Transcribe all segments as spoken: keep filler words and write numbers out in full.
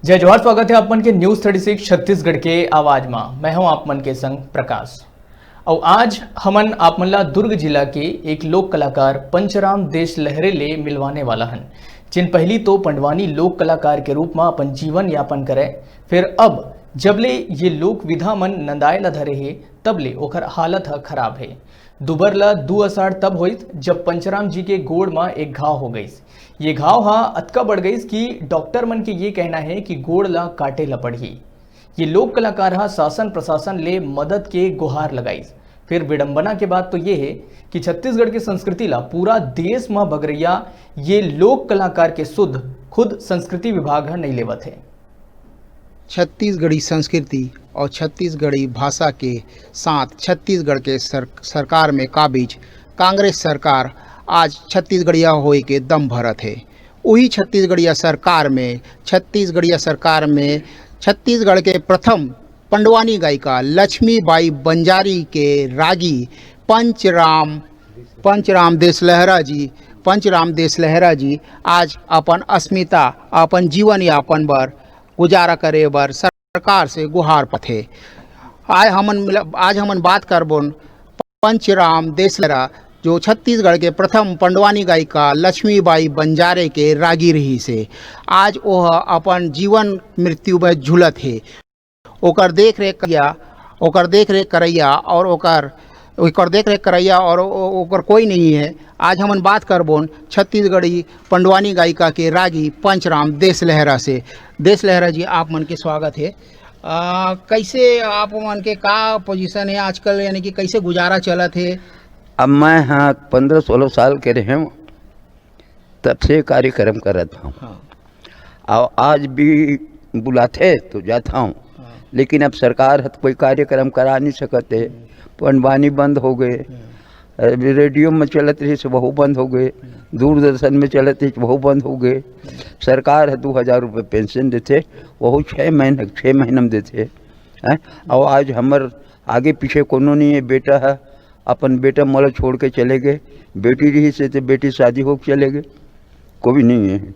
जय जोहार, स्वागत हे आप मन के News Thirty Six छत्तीसगढ़ के आवाज मा। मैं हूं आप मन के संग प्रकाश। अउ आज हमन आप मन ला दुर्ग जिला के एक लोक कलाकार पंचराम देशलहरे ले मिलवाने वाला हन, जिन पहिली तो पंडवानी लोक कलाकार के रूप मा अपन जीवन यापन करे, फिर अब जब ले ये लोक विधा मन नंदाए ला धरे हे, तब ले ओकर हालत ह खराब हे। दुबर ला दू असाढ़ तब होइस, जब पंचराम जी के गोड़ मा एक घाव हो गइस। ये घाव ह अतका बढ़ गइस कि डॉक्टर मन के ये कहना हे कि गोड़ ला काटे ला पड़ही। ये लोक कलाकार ह शासन प्रशासन ले मदद के गुहार लगाइस। फिर विडंबना के बात तो ये हे कि छत्तीसगढ़ के संस्कृति ला पूरा देश म बगरइया ये लोक कलाकार के सुध खुद संस्कृति विभाग ह नइ लेवत हे। छत्तीसगढ़ी संस्कृति और छत्तीसगढ़ी भाषा के साथ छत्तीसगढ़ के सर-, सरकार में काबिज कांग्रेस सरकार आज छत्तीसगढ़िया होए के दम भरत हे। उही छत्तीसगढ़िया सरकार में, छत्तीसगढ़िया सरकार में छत्तीसगढ़ के प्रथम पंडवानी गायिका लक्ष्मीबाई बंजारी के रागी पंचराम, पंचराम देशलहरा जी, पंचराम देशलहरा जी आज अपन अस्मिता, अपन जीवन यापन बर, गुजारा करे बर सरकार से गुहार पाथे। आज हमन मिल-, आज हमन बात करबोन पंचराम देशलहरा, जो छत्तीसगढ़ के प्रथम पंडवानी गायिका लक्ष्मीबाई बंजारे के रागी रहिस हे। आज ओह अपन जीवन मृत्यु में झुलत हे। ओकर देख रेख करइया, ओकर देख रेख करइया और ओकर, ओकर देख रेख करइया और ओ-, ओकर कोई नहीं है। आज हमन बात करबोन छत्तीसगढ़ी पंडवानी गायिका के रागी पंचराम देशलहरा से। देशलहरा जी, आप मन के स्वागत हे। आ, कैसे आप मन के का position हे आजकल, यानी कि कैसे गुजारा चलत हे? अब मैं ह पंद्रह सोलह साल के रहे हूँ, तब से कार्यक्रम करत हूँ। हाँ। और आज भी बुलाथे तो जात हूँ, हाँ। लेकिन अब सरकार ह तो कोई कार्यक्रम करा नहीं सकत हे। हम्म। पंडवानी बंद हो गए, हम्म। अभी रेडियो में चलत रहिस, वहू बंद हो गए, हम्म। दूरदर्शन में चलत रहिस, वहू बंद हो गए। हम्म। सरकार ह दू हजार रुपये पेंशन देथे, वहू छः महीना, छः महीना में देथे, हैं? और आज हमर आगे पीछे कोनो नहीं है, बेटा है, अपन बेटा मोला छोड़ के चले गए, बेटी रहिस हे तो बेटी शादी होके चले गए, कोई नहीं है।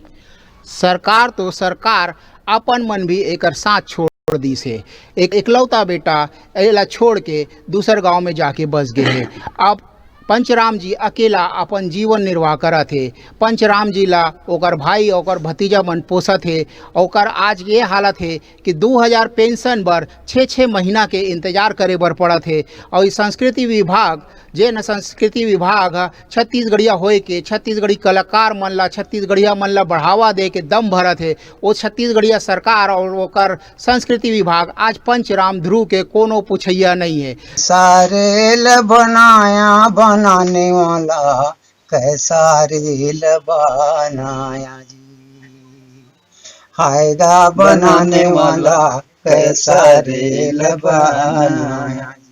सरकार तो सरकार अपन मन भी एकर साथ छोड़ दिस हे। एक एकलौता बेटा एला छोड़ के दूसर गांव में जाके बस गए हे। अब पंचराम जी अकेला अपन जीवन निर्वाह करत हे। पंचराम जी ला ओकर भाई, ओकर भतीजा मन पोसत हे। ओकर आज ये हालत हे कि दू हजार पेंशन बर छः छः महीना के इंतजार करे बर पड़त हे। और ई संस्कृति विभाग, जेन संस्कृति विभाग ह छत्तीसगढ़िया होए के, छत्तीसगढ़ी कलाकार मन ला, छत्तीसगढ़िया मन ला बढ़ावा दे के दम भरत हे, वो छत्तीसगढ़िया सरकार और ओकर संस्कृति विभाग आज पंचराम ध्रुव के कोनो पुछैया नहीं है। सारे ल बनाया बनाने वाला, कैसा रेल बनाया जी, हायगा बनाने वाला, कैसा रेल बनाया जी।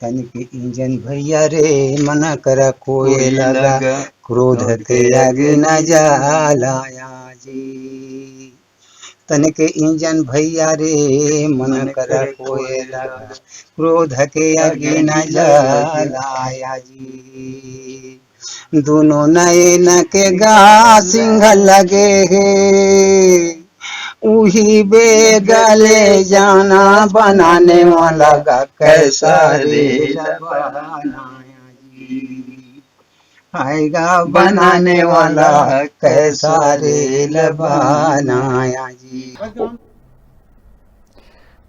तनिक इंजन भैया रे, मन करा कोयला गा, क्रोध के आगे न जलाया जी। तनिक इंजन भैया रे, मन करा कोयला गा, क्रोध के आगे न जलाया जी। दोनों नयन के गा सिंह लगे हे, उही बेग ले जाना बनाने वाला गा, कैसा रेल बनाया जी। आएगा बनाने वाला, कैसा रेल बनाया जी।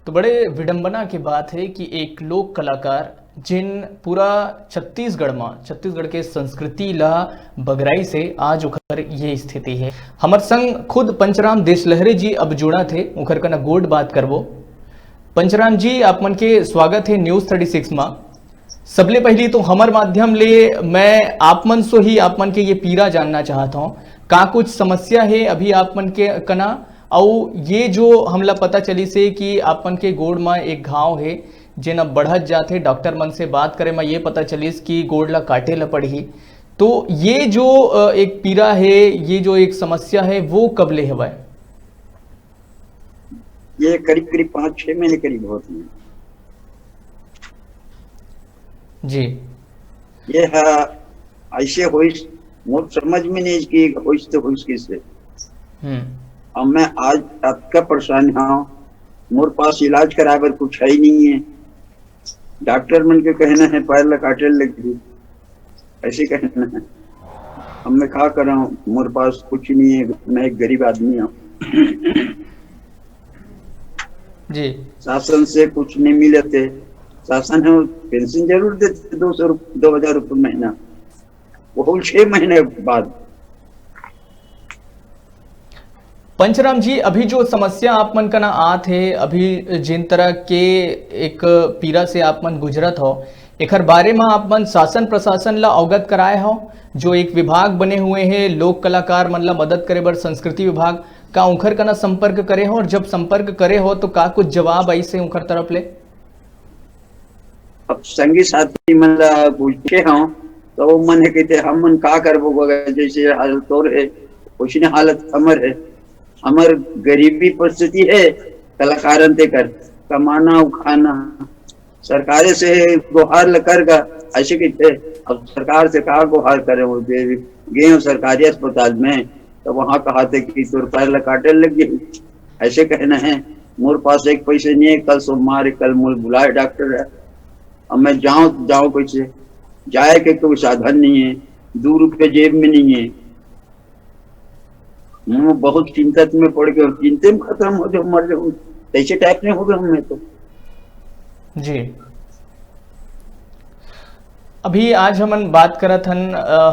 तो बड़े विडंबना की बात है कि एक लोक कलाकार, जिन पूरा छत्तीसगढ़ मा, छत्तीसगढ़ के संस्कृति ला बगराइस हे, आज ओकर ये स्थिति है। हमर संग खुद पंचराम देशलहरे जी अब जुड़त हे, ओकर कना गोठ बात करबो। पंचराम जी, आप मन के स्वागत है News Thirty Six मा। सबले पहिली तो हमर माध्यम ले मैं आप मन सो ही आप मन के ये पीरा जानना चाहत हूँ, का कुछ समस्या है अभी आप मन के कना? अउ ये जो हमला पता चलिस हे कि आप मन के गोड़ म एक घाव हे, जेन अब बढ़त जात हे, डॉक्टर मन से बात करे म ये पता चलिस कि गोड़ ला काटे ला पड़ही। तो ये जो, अ, एक पीरा हे, ये जो एक समस्या हे, वो कब ले हवय? ये करीब करीब पाँच छः महीने करीब होत हे। जी। ये ह ऐसे होइस, मोर समझ में नहीं कि होइस तो होइस कैसे। हम्म। अब मैं आज अतका परेशान हूँ, मोर पास इलाज कराए बर कुछ है ही नहीं है। डॉक्टर मन के कहना है, "पैर ला काटे लगही," ऐसे कहना है। अब मैं का करूँ, मोर पास कुछ नहीं है, मैं एक गरीब आदमी हूँ। जी। शासन से कुछ नहीं मिलत हे। शासन ह पेंशन जरूर देथे, दो सौ रुप-, दो हजार रुपये महीना, वो छह महीने बाद। पंचराम जी, अभी जो समस्या आप मन कना आत हे, अभी जिन तरह के एक पीड़ा से आप मन गुजरत हो, एखर बारे म आप मन शासन प्रशासन ला अवगत कराए हो? जो एक विभाग बने हुए हे लोक कलाकार मन ला मदद करे बर, संस्कृति विभाग, का उंखर कना संपर्क करे हो? और जब संपर्क करे हो तो का कुछ जवाब आइस हे उंखर तरफ ले? अब संगी साथी मन ला पूछे हव, तो वो मन हे कहते, "हम मन का करबो, अगर जैसे हालत तोर हे, वैसने हालत हमर हे।" हमर गरीबी परिस्थिति हे, कलाकारन ते कर कमाना अउ खाना। सरकारे से गोहार ल कर गा, ऐसे कहते। अब सरकार से का गोहार करे, वो दे गए हो सरकारी अस्पताल में, तो वहाँ कहा थे कि तोर पैर ल काटे लग गए, ऐसे कहना है। मोर पास एक पैसे नहीं है, कल सोमवार है, कल मोर बुलाए डॉक्टर है। अब मैं जाऊं, जाऊं कैसे? जाए के कोई साधन नहीं है, दो रुपये जेब में नहीं है। मैं बहुत चिंता में पड़ गया, चिंते में खत्म हो जाऊं, मर जाऊं, ऐसे टाइप में हो गया हूं मैं तो। जी, अभी आज हमन बात करत हन, अ,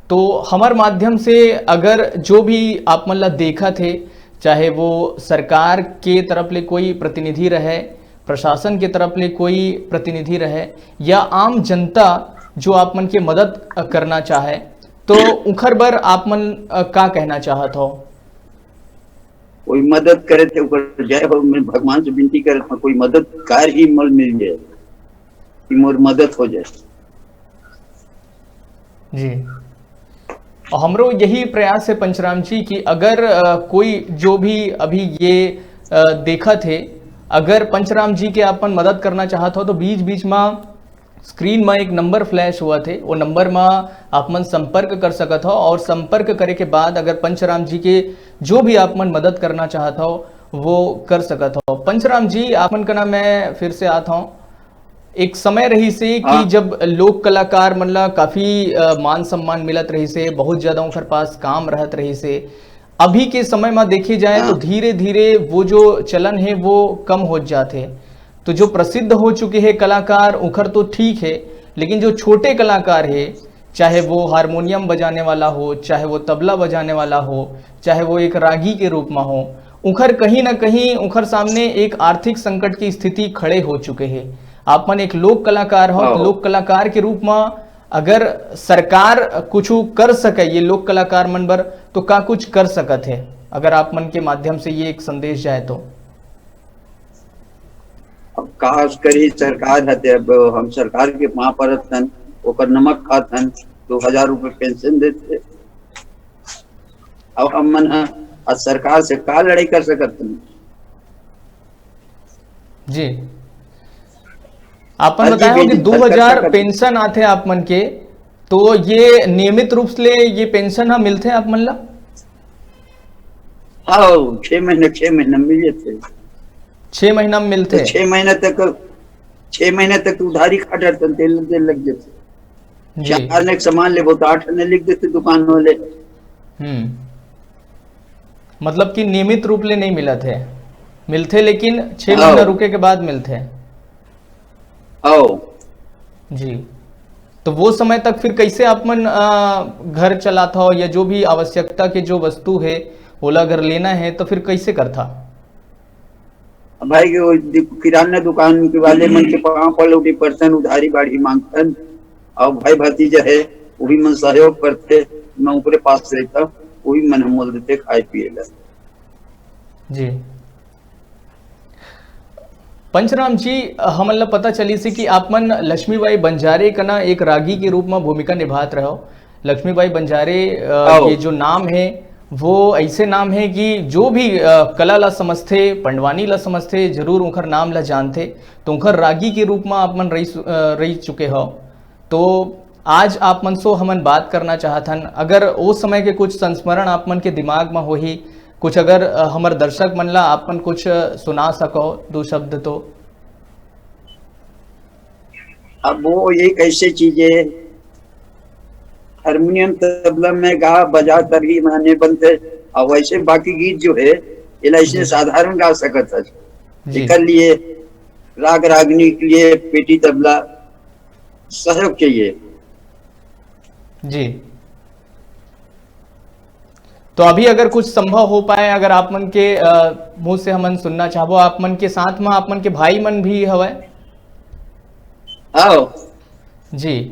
तो हमर माध्यम से अगर जो भी आप मन ला देखत हे, चाहे वो सरकार के तरफ ले कोई प्रतिनिधि रहे, प्रशासन के तरफ ले कोई प्रतिनिधि रहे, या आम जनता जो आप मन के मदद, अ, करना चाहे, तो उखर बर आप मन, अ, का कहना चाहत हो? कोई मदद करे ते ओकर जय हो, मैं भगवान से विनती करत हूँ, कोई मददगार ही मोल मिल जाए कि मोर मदद हो जाए। जी, और हमरो यही प्रयास है पंचराम जी कि अगर, अ, कोई जो भी अभी ये, अ, देखत हे, अगर पंचराम जी के अपन मदद करना चाहत हो तो बीच बीच में स्क्रीन में एक नंबर फ्लैश होवत हे, वो नंबर में आप मन संपर्क कर सकत हो और संपर्क करे के बाद अगर पंचराम जी के जो भी आप मन मदद करना चाहत हो वो कर सकत हो। पंचराम जी, आप मन का ना मैं फिर से आत हूँ। एक समय रहिस हे कि हाँ। जब लोक कलाकार मन ला काफी, अ, मान सम्मान मिलत रहिस हे, बहुत ज्यादा उनकर पास काम रहत रहिस हे। अभी के समय में देखे जाए तो हाँ। धीरे-धीरे वो जो चलन हे वो कम होत जात हे। तो जो प्रसिद्ध हो चुके हे कलाकार उखर तो ठीक हे, लेकिन जो छोटे कलाकार हे, चाहे वो हारमोनियम बजाने वाला हो, चाहे वो तबला बजाने वाला हो, चाहे वो एक रागी के रूप में हो, उखर कहीं ना कहीं उखर सामने एक आर्थिक संकट की स्थिति खड़े हो चुके हे। आप मन एक लोक कलाकार हो, तो हाँ। लोक कलाकार के रूप में अगर सरकार कुछ कर सके ये लोक कलाकार मन बर, तो का कुछ कर सकत हे? अगर आप मन के माध्यम से ये एक संदेश जाए तो। अब का करी सरकार हते, अब हम सरकार के पाँव परत हन, ओकर नमक खात हन, दो हजार रुपये पेंशन देथे। अब हम मन ह आज सरकार से का लड़ाई कर सकत हन? जी, आपन अजी बताए हो कि बेजी दो हजार कर सकत पेंशन आथे आप मन के, तो ये नियमित रूप से ये पेंशन ह मिलथे आप मन ला? हाँ, छह महीने, छह महीने मिल जाथे। छह महीना में मिलथे? तो छह महीने तक, छह महीने तक तो उधारी काटत हन, तेल, तेल लग जाथे। जी। चार आने के सामान लेबो तो आठ आने लिख देथे दुकान वाले। हम्म। मतलब कि नियमित रूप ले नहीं मिलत हे, मिलथे लेकिन छह आओ। महीना रुके के बाद मिलथे। आओ। जी, तो वो समय तक फिर कैसे आप मन, अ, घर चलात हो या जो भी आवश्यकता के जो वस्तु हे, ओला अगर लेना हे तो फिर कैसे करथा? अब भाई, वो दि-, किराना दुकान के वाले मन के पाँव पड़ उठी परथन, उधारी बाढ़ी मांगथन, और भाई भतीजा हे, वही मन सहयोग करथे, मैं ऊपरे पास रहता, वही मन हम बोल देते खाए पिए ला। जी। पंचराम जी, हमन ला पता चलिस कि आप मन लक्ष्मीबाई बंजारे कना एक रागी के रूप में भूमिका निभात रहो। लक्ष्मीबाई बंजारे, अ, आओ। ये जो नाम हे, वो ऐसे नाम हे कि जो भी, अ, कला ला समझथे, पंडवानी ला समझथे, जरूर उनकर नाम ला जानथे। तो उनकर रागी के रूप में आप मन रही सु-, अ, रही चुके हो। तो आज आप मन सो हमन बात करना चाहत हन, अगर ओ समय के कुछ संस्मरण आप मन के दिमाग में होही, कुछ अगर, अ, हमर दर्शक मन ला आप मन कुछ, अ, सुना सको, दू शब्द तो। अब वो ये कैसे चीजें, हारमोनियम तबला में गा बजा तभी माने बनते, और वैसे बाकी गीत जो है, ये ऐसे जी। साधारण गा सकत है। जी। एकर लिए राग रागनी के लिए पेटी तबला सहयोग चाहिए। जी। तो अभी अगर कुछ संभव हो पाए, अगर आप मन के, अ, मुंह से हमन सुनना चाहबो, आप मन के साथ में आप मन के भाई मन भी हवय? आओ। जी।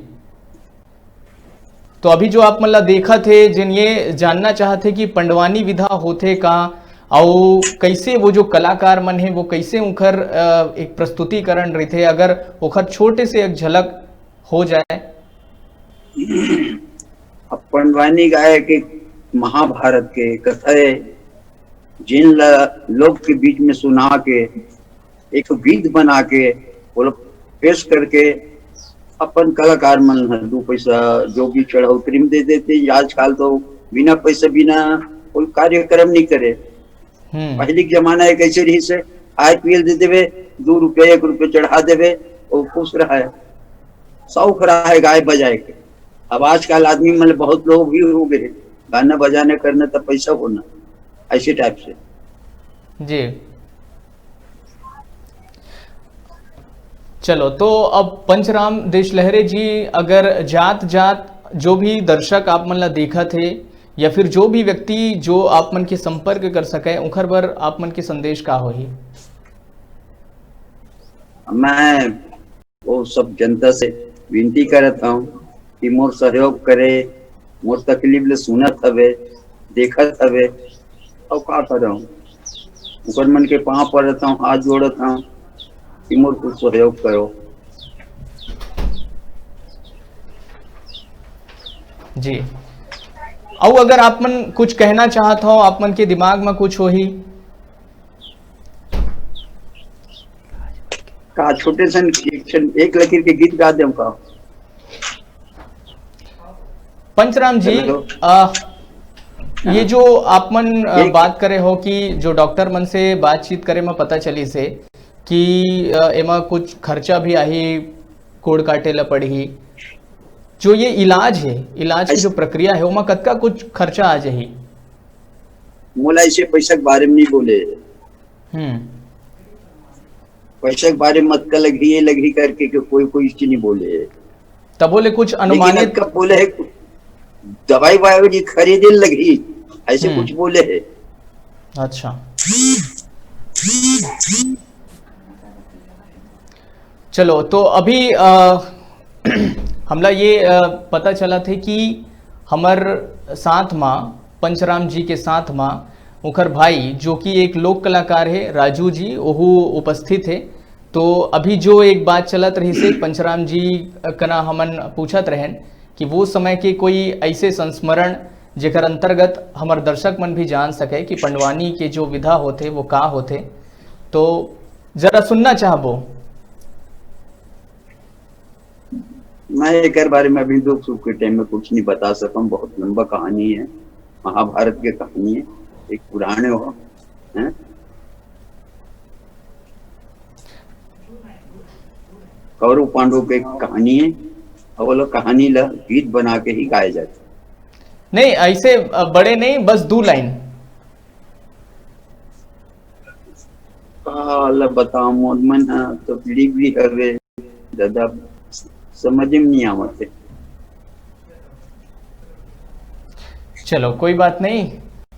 तो अभी जो आप मन ला देखत हे, जिन ये जानना चाहत हे कि पंडवानी विधा होथे का, अउ कैसे वो जो कलाकार मन हे, वो कैसे उनकर, अ, एक प्रस्तुतिकरण रहिथे, अगर ओखर छोटे से एक झलक हो जाए। अब पंडवानी गाय के महाभारत के कथा है, जिन ला लोग के बीच में सुना के एक गीत बना के वो लोग पेश करके अपन कलाकार मन ह दू पैसा जो भी चढ़ौतरी में दे देते। आजकल तो बिना पैसा, बिना कोई कार्यक्रम नहीं करे। हम्म। पहले के जमाना है कैसे रही से, खाए पिए दे देवे, दो रुपया एक रुपया चढ़ा देवे, वो खुश रहा है, शौक रहा है गाय बजाए के। अब आजकल आदमी मतलब बहुत लोग भी हो गए, गाना बजाना करना तो पैसा होना, ऐसे टाइप से। जी। चलो, तो अब पंचराम देशलहरे जी, अगर जात जात जो भी दर्शक आप मन ला देखत हे या फिर जो भी व्यक्ति जो आप मन के संपर्क कर सके, उखर बर आप मन के संदेश का होही? मैं वो सब जनता से विनती करत हूँ कि मोर सहयोग करे, मोर तकलीफ ले सुनत हवे, देखत हवे, और का करहूँ, ओकर मन के पाँव पड़त हूँ, हाथ जोड़त हूँ कि मोर कुछ सहयोग करो। जी, अउ अगर आप मन कुछ कहना चाहत हो, आप मन के दिमाग में कुछ होही? का छोटे सन एक, एक लकीर के गीत गा देम का? पंचराम जी, हेलो। आ, ये जो आप मन, आ, एक बात करे हो कि जो डॉक्टर मन से बातचीत करे में पता चली से कि, आ, एमा कुछ खर्चा भी आही, कोड़ काटे ला पड़ही, जो ये इलाज है, इलाज की जो प्रक्रिया है, ओमा कतका कुछ खर्चा आ जाही? मोला ऐसे पैसा के बारे में नहीं बोले। हम्म। पैसा के बारे में मत कर, लगही, ये लगही करके के कोई कोई चीज नहीं बोले। तबो ले कुछ अनुमानित कब बोले है, दवाई वाई खरीदे लगही, ऐसे हम्म। कुछ बोले है। अच्छा, चलो, तो अभी, अ, हमला ये, अ, पता चला थे कि हमर साथ मा, पंचराम जी के साथ मा, उखर भाई, जो कि एक लोक कलाकार है, राजू जी, ओहू उपस्थित है। तो अभी जो एक बात चलत रही से, पंचराम जी कना हमन पूछत रहन कि वो समय के कोई ऐसे संस्मरण, जेकर अंतर्गत हमर दर्शक मन भी जान सके कि पंडवानी के जो विधा होथे, वो का होथे। तो जरा सुनना चाहबो। मैं एकर बारे में अभी दुख सुख के टाइम में कुछ नहीं बता सकम, बहुत लंबा कहानी है, महाभारत के कहानी है, एक पुराने हो, हैं? कौरव पांडव के कहानी है, और वो लोग कहानी ला गीत बना के ही गाए जाते। नहीं, ऐसे, अ, बड़े नहीं, बस दो लाइन। काला बताओ, मोर मन ह तो पीढ़ी भी हवे, ज्यादा समझ में नहीं आवत है। चलो, कोई बात नहीं।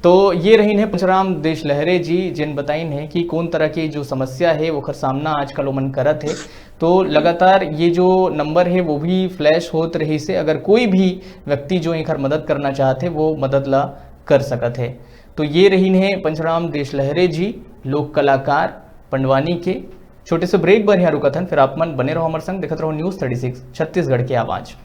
तो ये रहीन है पंचराम देशलहरे जी, जिन बताइन है कि कौन तरह की जो समस्या है, ओकर सामना आजकल ओमन करत है। तो लगातार ये जो नंबर है, वो भी फ्लैश होत रही से, अगर कोई भी व्यक्ति जो एकर मदद करना चाहत है, वो मदद ला कर सकत है। तो ये रहीन है पंचराम देशलहरे जी, लोक कलाकार पंडवानी के। छोटे से ब्रेक बर यहाँ रुकत हन, फिर आप मन बने रहो हमर संग, देखत रहो News Thirty Six, छत्तीसगढ़ के आवाज़।